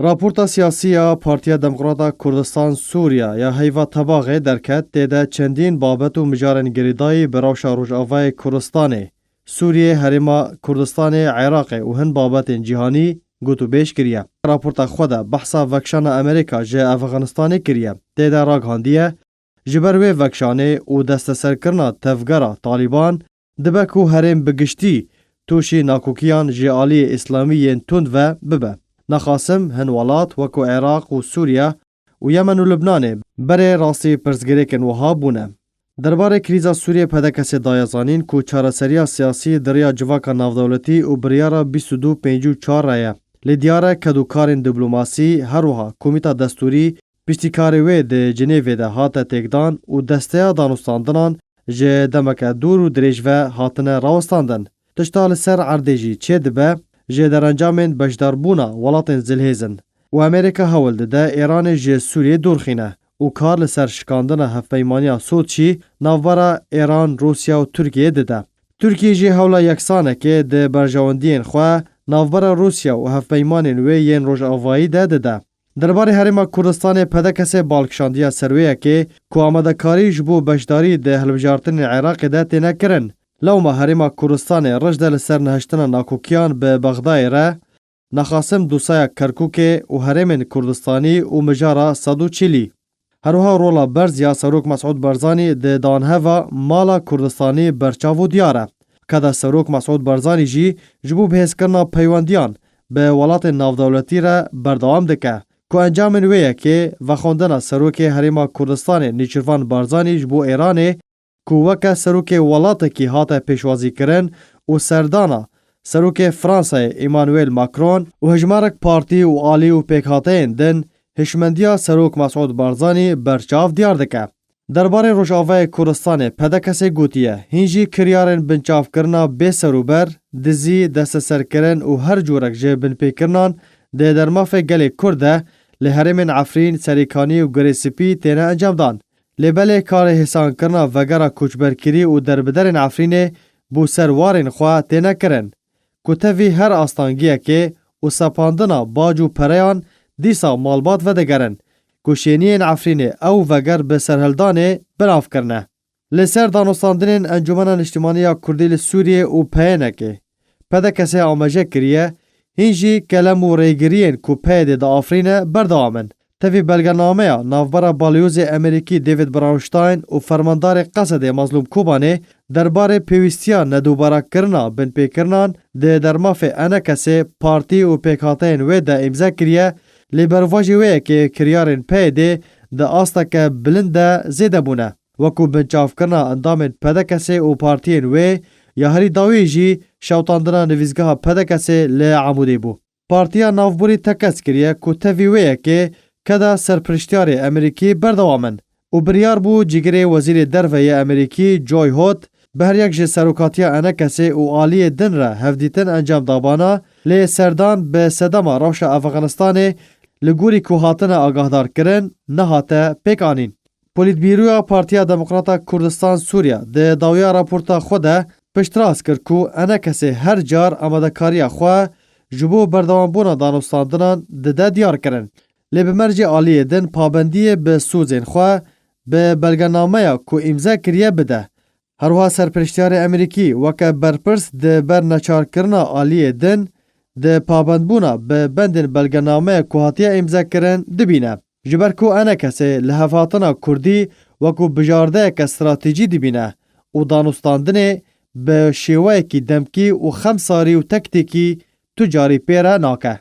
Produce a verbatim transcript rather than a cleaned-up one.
Raporta siyasî ya Partiya Demokrata Kurdistan Sûriya ya heyva Tebaxê derket, tê de çendîn babet û mijarên girêdayî bi rewşa Rojavayê Kurdistanê, Sûriyê, Herêma Kurdistanê, Iraqê û hin babetên cîhanî gotûbêj kiriye. Raporta xwe de behsa vekişana Amerîka ji Efxanistanê kiriye. Tê de ragihandiye, ji ber wê vekişanê û desteserkirina tevgera Talîban dibe ku herêm bi giştî tûşî nakokiyan ji aliyê îslamî yên tund ve bibe. Nexasim hin welat wekû Iraq û Sûriye û Yemen û Libnanê berê rastî pirsgirêkên wiha bûne. Derbarê krîza Sûriyê P D K S daye zanîn ku çareseriya siyasî di riya civaka navdewletî û biryara bîst û du pêncî û çar re ye. Lê diyar e kedûkarên diplomasî, her wiha komîta destûrî, piştî karê wê di Cinêvê de hate têkdan û desteya danûstandinan ji demeke dûr û dirêj ve hatine rawestandin. Tişta li ser erdê jî çêdibe, ji derencamên beşdarbûna welatên zilhêz in û Amerîka hewl dide Îranê ji Sûriyê dûr xîne û kar li ser şikandina hevpeymaniya Soçî navbera Îran, Rûsya û Tirkiyê dide. Tirkiye jî hewla yeksanekê di berjewendiyên xwe navbera Rûsya û hevpeymanên wê yên Rojavayî de dide. Derbarê Herêma Kurdistanê P D K S bal kişandiye ser wê yekê ku amadekarî ji bo beşdarî di hilbijartinên Iraqê de têne kirin. Lewma Herêma Kurdistanê rij de li ser nehiştina nakokiyan bi Bexdayê re, nexasim dosaya Kerkûkê û herêmên Kurdistanî û mijara sed û çilî. Her wiha rola berz ya Serok Mesûd Barzanî di danheva mala Kurdistanî berçav û diyar e. Keda Serok Mesûd Barzanî jî ji bo bihêzkirina peywendiyan bi welatên navdewletî re berdewam dike, ku encamên wê yekê vexwendina Serokê Herêma Kurdistanê Nêçîrvan Barzanî ji bo Îranê, ku weke serokê welatekî hate pêşwazîkirin, û serdana Serokê Fransayê Emmanuel Macron û hejmarek partî û alî û pêkhateyên din, hişmendiya Serok Mesûd Barzanî berçav diyar dike. Derbarê Rojavayê Kurdistanê P D K S gotiye, hîn jî kiryarên binçavkirina bê serûber, dizî, desteserkirin û her cûrek ji binpêkirinan di dermafê gelê Kurd de li herêmên Efrîn, Serêkanî û Girê Spî têne encamdan. Lê belê karê hêsankirina vegera koçberkirî û derbiderên Efrînê bo ser warên xwe têne kirin, ku tevî her astangiyekê û sepandina bac û pereyan dîsa malbat vedigerin, ku şêniyên Efrînê ew veger bi serhildanê belav kirine. Li ser danûstandinên Encûmena Niştimanî ya Kurdî li Sûriyê û P Y N'ê P D K S amaje kiriye, hîn jî kelem û rêgiriyên ku P Y D diafirîne berdewam in. Tevî belgenameya navbera Balyozê Amerîkî David Brownstein û fermandarê Qesedê Mazlûm Kobanê derbarê pêwîstiya nedobarakirina binpêkirinan di dermafê E N K S'ê, partî û pêkhateyên wê de îmze kiriye, lê berovajî wê yekê kiryarên P Y D di asteke bilind de zêde bûne. Wekû binçavkirina endamên P D K S û partiyên wê ya herî dawî jî şewitandina nivîsgeha P D K S li Amûdê bû. Partiya navborî tekez kiriye ku tevî wê yekê keda serpiriştiyarê Amerîkî berdewam in û biryar bû cîgirê Wezîrê Derve yê Amerîkî Joy Hot bi her yek ji serokatiya E N K S û aliyê din re hevdîtin encam dabana, lê serdan bi sedema rewşa Efxanistanê li gorî ku hatine agahdarkirin nehate pêkanîn. Polîtbîroya Partiya Demokrata Kurdistan Sûriya di dawiya raporta xwe de piştrast kir ku E N K S her car amadekariya xwe ji bo berdewambûna danûstandinan dide diyar kirin. Lê bi mercê aliyê din pabendiyê bi sozên xwe bi belgenameya ku îmze kiriye bide. Herwiha serpiriştiyarê Amerîkî weke berpirs di ber neçarkirina aliyê din di pabendbûna bi bendên belgenameya ku hatiye îmzekirin dibîne. Ji ber ku E N K S li hevhatina Kurdî wekû bijardeyeke stratejî dibîne û danûstandinê bi şêweyekî demkî û xemsarî û tektîkî tu carî pê re nake.